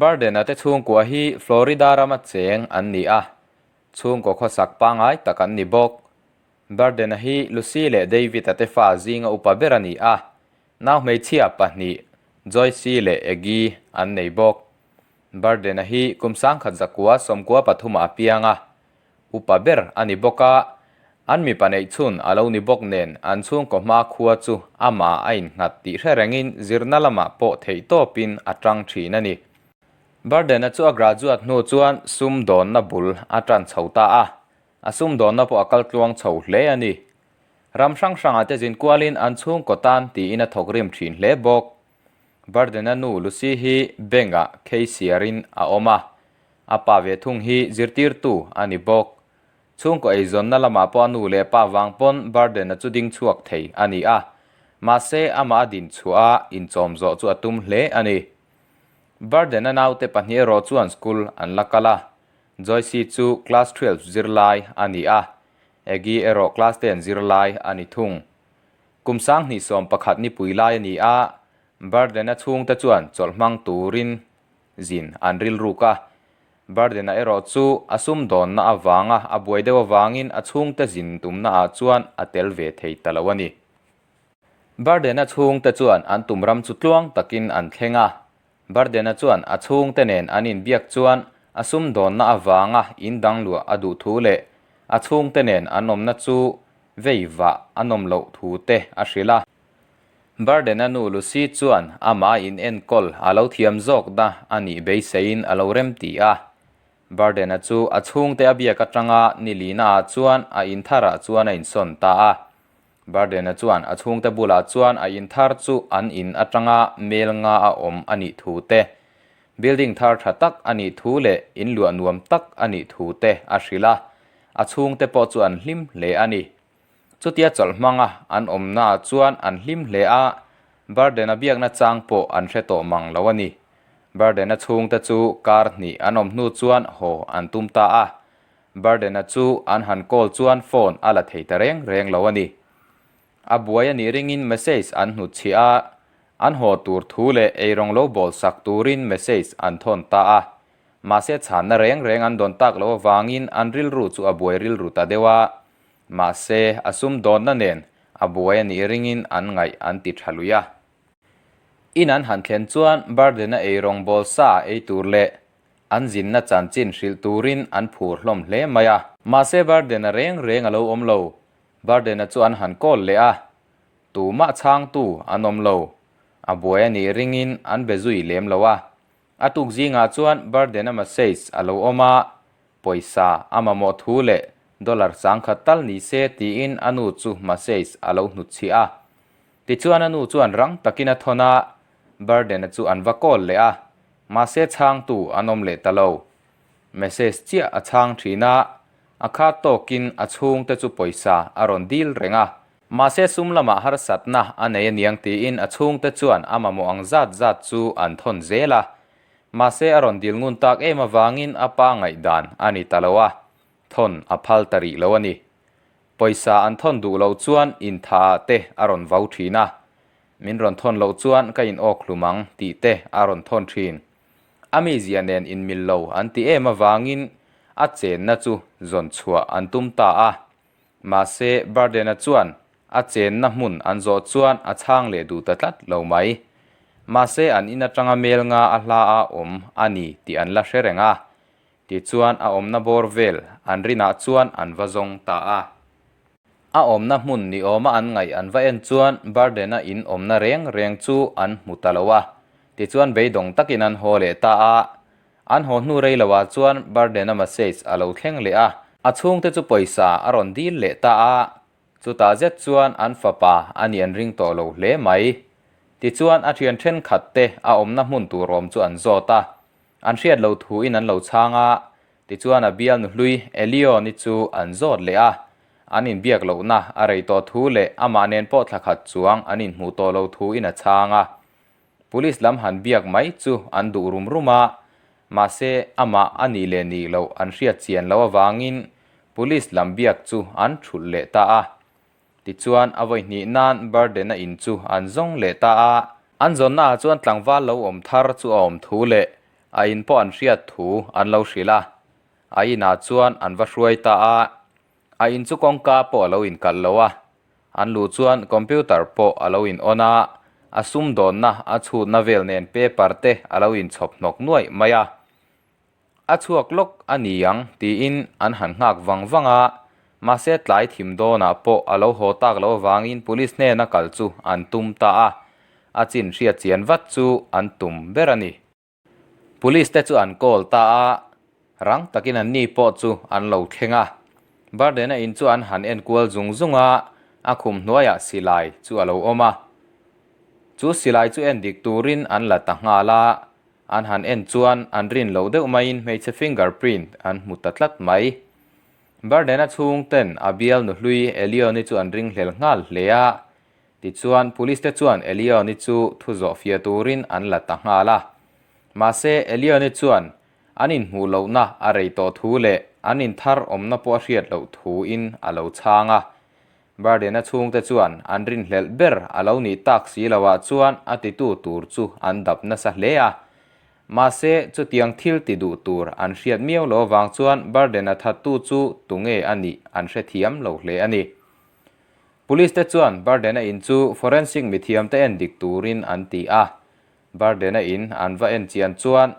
Burden-a te chhungkua hi Florida rama cheng an ni a, chhungkaw khawsak pangngai tak an ni bawk. Burden-a hi Lucy leh David-a te fa zinga upa ber a ni a, nau hmeichhia pahnih, Joyce-i leh Aggie an nei bawk. Burden-a hi kum 1913 pathumah a piang a, Upa ber a ni bawk a, an mipa neih chhun a lo ni bawk nen an chhungkaw hma khua chu amah a innghat tih hre rengin zirna lamah pawh theih tawpin a tang thin a ni. Burden-a chu a graduate hnu chuan sumdawnna bul a tan chho ta a, a sumdawnna pawh a kal tluang chho hle a ni. Ram hrang hrangah te zin kualin an chhungkaw tan tiin a thawk rim thin hle bawk. Burden-a nu Lucy hi bank-ah cashier-in a awm a, a pa ve thung hi zirtirtu a ni bawk. Chhungkaw eizawnna lamah pawh a nu leh pa vang pawn Burden-a chu ding chhuak thei a ni a, mahse amah a din chhuah a inchawm zawh chu a tum hle a ni. Burden-a naute pahnih erawh chuan school an la kal a, Joyce-i chu class 12 zirlai a ni a, Aggie erawh class 10 zirlai a ni thung. Kum 2011 nipui lai a ni a, Burden-a chhungte chuan chawlh hmang turin zin an rilruk a. Burden-a erawh chu a sumdawnna avanga a buai deuh avangin a chhungte zin tumnaah chuan a tel ve thei ta lo a ni. Burden-a chhungte chuan an tum ram chu tluang takin an thleng a. Burden-a chuan a chhungte nen an inbiak chuan a sumdawnna avanga in dang luah a duh thu leh a chhungte nen an awmna chu vei vah a nawm loh thu te a hrilh a. Burden-a nu Lucy chuan amah in enkawl a lo thiam zawk na a nih beiseiin a lo rem ti a. Burden-a chu a chhungte a biak atanga nilina ah chuan a in tharah chuan a insawn ta a. Burden-a chuan a chhungte bulah chuan a in thar chu an in atanga mel nga a awm a nih thu te, building thar tha tak a nih thu leh in luah nuam tak a nih thu te a hrilh a, a chhungte pawh chu an hlim hle a ni. Chutia chawlh hmanga an awmnaah chuan an hlim hle a, Burden-a biakna chang pawh an hre tawh mang lo a ni. Burden-a chhungte chu kar hnih an awm hnu chuan haw an tum ta a, Burden-a chu an han call chuan phone a la thei ta reng reng lo a ni. A buai a nih ringin message an hnutchhiah a, an haw tur thu leh eirawng lo bawl sak turin message an thawn ta a. Mahse chhanna reng reng an dawn tak loh avangin an rilru chu a buai rilru ta deuh a. Mahse a sum dawnna nen a buai a nih ringin an ngaih an ti tha lui a. In an han thlen chuan Burden-a eirawng bawl sa ei tur leh An zinna chanchin hrilh turin an phur hlawm hle mai a. Mahse Burden-a reng reng a lo awm lo. Burden-a chu an han call leh a. Tumah chhangtu an awm lo. A buai a nih ringin an be zui lem lo a. A tuk zingah chuan Burden-a message a lo awm a, pawisa a mamawh thu leh dollar 10,000 tal ni se tiin a nu chu message a lo hnutchhiah a. Tichuan a nu chuan rang takin a thawn a, Burden-a chu an va call leh a. Mahse chhangtu an awm leh ta lo. Message chiah a chhang thin a, a khat tawkin a chhungte chu pawisa a rawn dil reng a. Mahse sum lamah harsatna a nei aniang tiin a chhungte chuan a mamawh ang zat zat chu an thawn zel a. Mahse a rawn dil ngun tak em avangin a pa ngaihdan a ni ta lo a, thawn a phal ta rih lo a ni. Pawisa an thawn duh loh chuan intha ah te a rawn vau thin a, Min rawn thawn loh chuan ka in awk hlum ang tih te a rawn thawn thin. A mizia nen inmil lo an ti em avangin a chenna chu zawn chhuah an tum ta a. Mahse Burden-a chuan a chenna hmun an zawh chuan a chhang leh duh ta tlat lo mai. Mahse an in atanga mel nga a hla a awm a ni tih an la hre reng a. Tichuan a awmna bawr vel an rinah chuan an va zawng ta a. A awmna hmun ni awma an ngaih an va en chuan Burden-a in awmna reng reng chu an hmu ta lo a, tichuan beidawng takin an haw leh ta a. An haw hnu rei loah chuan Burden-a message a lo thleng leh a, a chhungte chu pawisa a rawn dil leh ta a, chutah zet chuan an fapa a nih an ring tawh lo hle mai. Tichuan a thian thenkhat te a awmna hmun tur awm chu an zawt a, an hriat lo thuin an lo chhang a, Tichuan a bialnu hlui Elion-i chu an zawt leh a, an inbiak lohna a rei tawh thu leh amah nen pawh thla khat chuang an inhmuh tawh lo thuin a chhang a. Police lam han biak mai chu an duh rum rum a, mahse amah a nih leh nih loh an hriat chian loh avangin Police lam biak chu an thulh leh ta a. Tichuan a vawi hnih nan Burden-a in chu an zawng leh ta a. An zawnnaah chuan tlangval lo awm thar chu a awm thu leh. A in pawh an hriat thu an lo hrilh a, a inah chuan an va hruai ta a. A in chu kawngka pawh a lo inkalh lo a, an luh chuan computer pawh a lo in on a, a sumdawnna a chhutna vel nen paper te a lo inchhawp hnawk nuaih mai a. A chhuak lawk a ni ang tiin an han nghak vang vang a, mahse tlai thim dawnah pawh a lo haw tak loh avangin police hnena kal chu an tum ta a, a chin hriat chian vat chu an tum ber a ni. Police te chu an call ta a, rang takin an ni pawh chu an lo thleng a. Bardena in chu an han en kual zung zung a, a khum hnuaiah silai chu a lo awm a. Chu silai chu en dik turin an la ta nghal a, An han en chuan an rin loh deuh maiin hmeichhe finger print an hmu ta tlat mai. Bardena chhungten a bial nuhlui Elion-i chu an ringhlel nghal hle a, tichuan police te chuan Elion-i chu thu zawh fiah turin an la ta nghal a. Mahse Elion-i chuan an inhmuh lohna a rei tawh thu leh an inthar awmna pawh a hriat loh thuin a lo chhang a. Bardena chhungte chuan an rinhlelh ber a lo nih tak si loah chuan a titu tur chu an dap nasa hle a. Mahse, chutiang thil ti duh tur an hriat miau lo avang chuan Bardena thattu chu tunge a nih an hrethiam lo hle a ni. Police te chuan Bardena in chu forensic mithiamte en dik turin an ti a. Bardena in an va en chian chuan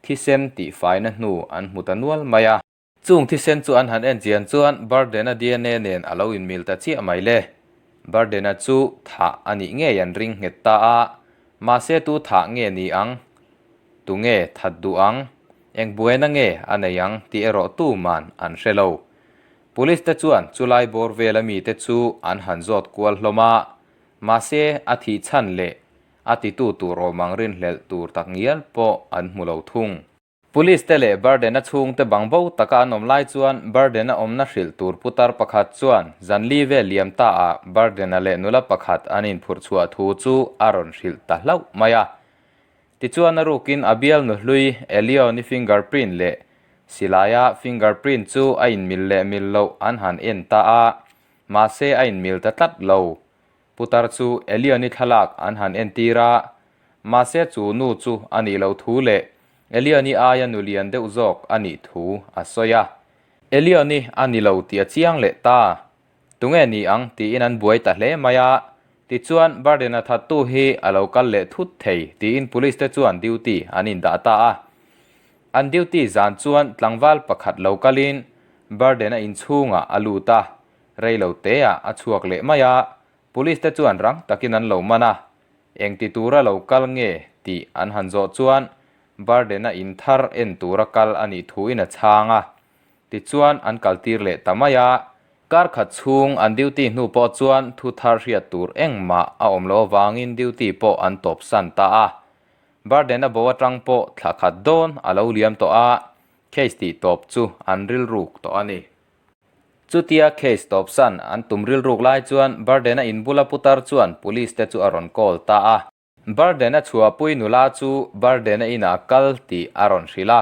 thisen tihfaina hnu an hmu ta nual mai a. Chung thisen chu an han en chian chuan Bardena dna nen a lo inmil ta chiah mai le. Bardena chu thah a nih ngei an ring nghet ta a, mahse tu thah nge ni ang? Tu nge that duh ang? Eng buaina nge a nei ang tih erawh tuman an hre lo. Police te chuan chulai bawr vela mite chu an han zawt kual hlawm a, mahse a thih chhan leh a titu tur awm ang rinhlelh tur takngial pawh an hmu lo thung. Police te leh Bardena chhungte bang bo taka an awm lai chuan Bardena awmna hrilh tur putar pakhat chuan zanli vel liam ta ah Bardena leh nula pakhat an inphurh chhuah thu chu a rawn hrilh ta hlauh mai a. Tichuan a rukin a bial nuhlui Elion-i fingerprint leh silaia fingerprint chu a inmil leh mil loh an han en ta a, mahse a inmil ta tlat lo. Putar chu Elion-i thlalak an han entir a, mahse chu nu chu a nih loh thu leh Elion-i aia nu lian deuh zawk a nih thu a sawi a. Elion-i a ni lo tih a chiang leh ta. Tunge ni ang tiin an buai ta hle mai a, tichuan Bardena thattu hi a lo kal leh thut thei tiin police te chuan duty an indah ta a. An duty zan chuan tlangval pakhat lo kalin Bardena inchhungah a lut a, Rei lo teah a chhuak leh mai a, police te chuan rang takin an lo man a, engti tura lo kal nge tih an han zawh chuan Bardena in thar en tura kal a nih thuin a chhang a, tichuan an kaltir leh ta mai a. Kar khat chhung an duty hnu pawh chuan thu thar hriat tur engmah a awm lo avangin duty pawh an tawpsan ta a. Bardena bo atang pawh thla khat dawn a lo liam tawh a, case tih tawp chu an rilruk tawh a ni. Chutia case tawpsan an tum rilruk lai chuan Bardena in bula putar chuan police te chu a rawn call ta a. Bardena chhuahpui nula chu Bardena inah kal tih a rawn hrilh a.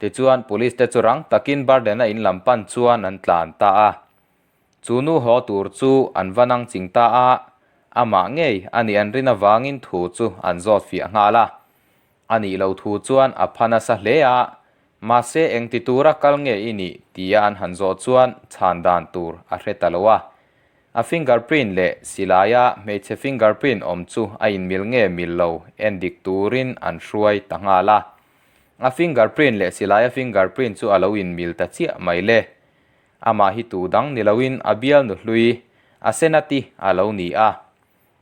Tichuan police te chu rang takin Bardena in lam pan chuan an tlan ta a. Chu nu haw tur chu an va nang ching ta a, amah ngei a nih an rin avangin thu chu an zawt fiah nghal a. A nih loh thu chuan a pha nasa hle a, mahse engti tura kal nge i nih tia an han zawh chuan chhan dan tur a hre ta lo a. A fingerprint leh silaia hmeichhe fingerprint awm chu a inmil nge mil lo en dik turin an hruai ta nghal a. A fingerprint leh silaia fingerprint chu a lo inmil ta chiah mai le. Amah hi tu dang ni loin a bial nuhlui Asenati a lo ni a.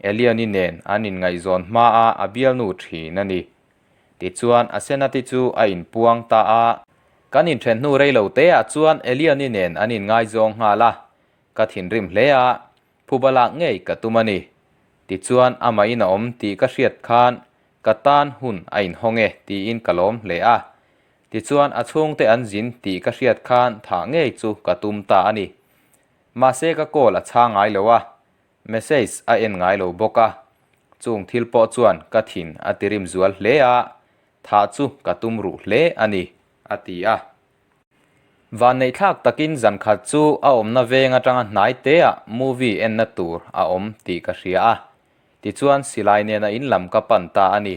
Eliani nen an inngaihzawn hmaa a bialnu thin a ni. Tichuan Asenati chu a inpuang ta a. Kan inthen hnu rei lo teah chuan Eliani nen an inngaizawng nghal a, ka thinrim hle a, phuba lak ngei ka tum a ni. Tichuan amahin a awm tih ka hriat khan ka tan hun a inhawng e tiin ka lawm hle a. Tichuan a chhungte an zin tih ka hriat khan thah ngei chu ka tum ta a ni. Mahse ka call a chhang ngai lo a, Message a en ngai lo bawk a, chung thil pawh chuan ka thin a tirim zual hle a, thah chu ka tum ruh hle a ni, a ti a. Vanneihthlak takin zan khat chu a awmna veng atanga hnai teah movie enna tur a awm tih ka hria a, tichuan silai nena in lam ka pan ta a ni.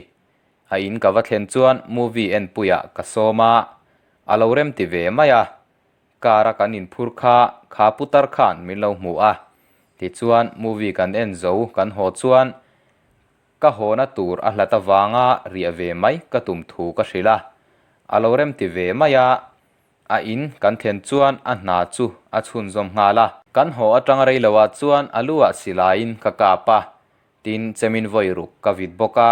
A in ka va thlen chuan movie en puiah ka sawm a, a lo rem ti ve mai a. Car a kan inphur kha kha putar khan min lo hmu a. Tichuan movie kan en zo kan haw chuan ka hawna tur a hlat avanga riah ve mai ka tum thu ka hrilh a. A lo rem ti ve mai a. A in kan thlen chuan a hna chu a chhunzawm nghal a. Kan haw atang rei lo ah chuan a lu ah silaiin ka kap a, tin chemin vawi ruk ka vit bawk a.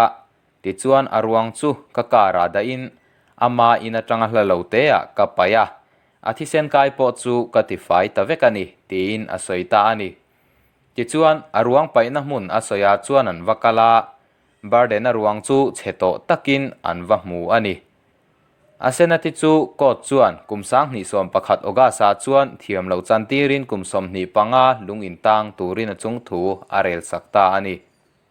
Tichuan a ruang chu ka car ah dahin ama in atanga hla lo te ah ka paih a, a thisen kai pawh chu ka tifai ta vek a ni tiin a sawi ta a ni. Tichuan a ruang paihna hmun a sawi ah chuan an va kal a, Burden-a ruang chu chhe tawh takin an va hmu a ni. A Senate chu court chuan kum 2011 August-ah chuan thiam loh chantirin kum 25 lung intang turin a chung thu a rel sak ta a ni.